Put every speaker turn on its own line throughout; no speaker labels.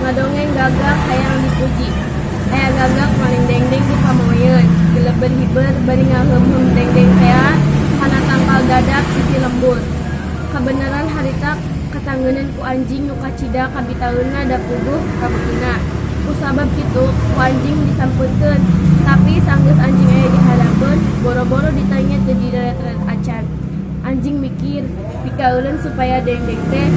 Ngadongeng gagak hayang dipuji. Aya gagak maling dengdeng di pamoyeun. Geleber hiber bari ngaheumheum dengdeng tea kana tangkal dadap sisi lembur. Kabeneran harita katanggeuneun ku anjing nu kacida kabitaeunna da puguh kabeukina. Ku sabab kitu ku anjing disampeurkeun. Tapi sanggeus anjing aya di hareupeun, boro-boro ditanya teu diret-ret acan. Anjing mikir, pikaeuleun supaya dengdeng teh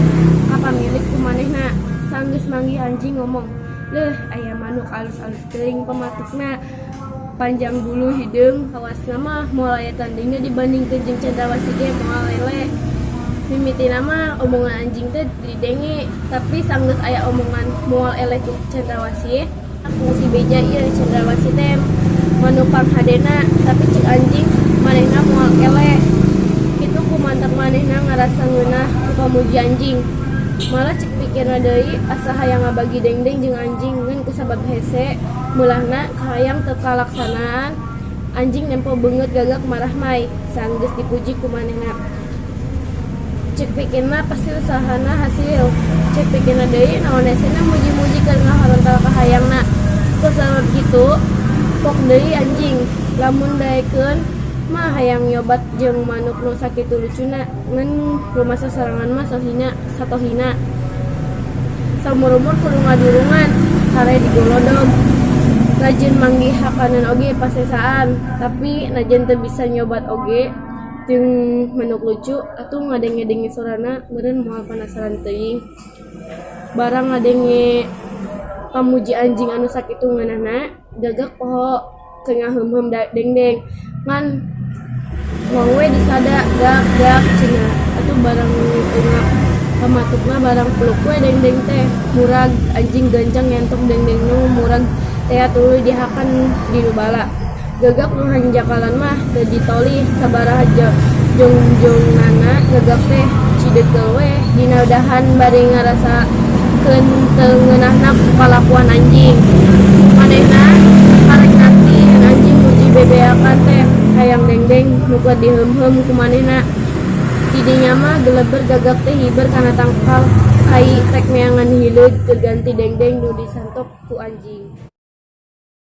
kapamilik ku manehna. Sanggeus manggih anjing ngomong, "Leuh, aya manuk alus-alus teuing pamatukna. Panjang bulu hideung, kawasna mah moal aya tandingna dibandingkeun jeung cendrawasih ge moal eleh." Mimitina mah omongan anjing teh didenge, tapi sanggeus aya omongan moal eleh ku cendrawasih, kungsi beja ieu cendrawasih teh manuk panghadena, tapi cek anjing manehna moal eleh. Kitu ku mantak manehna ngarasa ngeunah ku pamuji anjing. Malah cek pikirna deui asa hayang ngabagi dengdeng jeung anjing, ngan kusabab hese meulahna kahayang teu kalaksanaan. Anjing nempo beungeut gagak marahmai sanggeus dipuji ku manehna. Cek pikirna pasti usahana hasil. Cek pikirna deui naon hesena muji-muji keur ngahorontal kahayangna. Kusabab kitu pok deui anjing lamun daekeun mah hayang nyobat jeung manuk nu sakitu lucuna, ngan rumasa sorangan mah sohina satohina. Saumur-umur kudu ngadurungan sare digolodog. Rajin manggih hakanan oge pasesaan, tapi najan teu bisa nyobat oge jeung manuk lucu atuh ngadenge-denge sorana meureun moal panasaran teuing. Barang ngadenge pamuji anjing anu sakitu ngeunahna, gagak poho keur ngaheumheum dengdeng. Ngan ngong we disada, "Gak, gak," cenah. Atuh barang eungap pamatukna barang peluk we dengdeng teh murag. Anjing gancang nyentok dengdeng nu murag tea tuluy dihakan di nu bala. Gagak nu hanjakalan mah teu ditolih sabaraha jongjonganna gagak teh cideukeul we dina dahan bari ngarasakeun teu ngeunahna ku kalakuan anjing. Manehna karek ngarti anjing muji bebeakan teh hayang dengdeng nu keur diheumheum ku manehna. Tidinya mah geleber gagak teh hiber kana tangkal kai rek neangan hileud keur ganti dengdeng nu disantok ku anjing.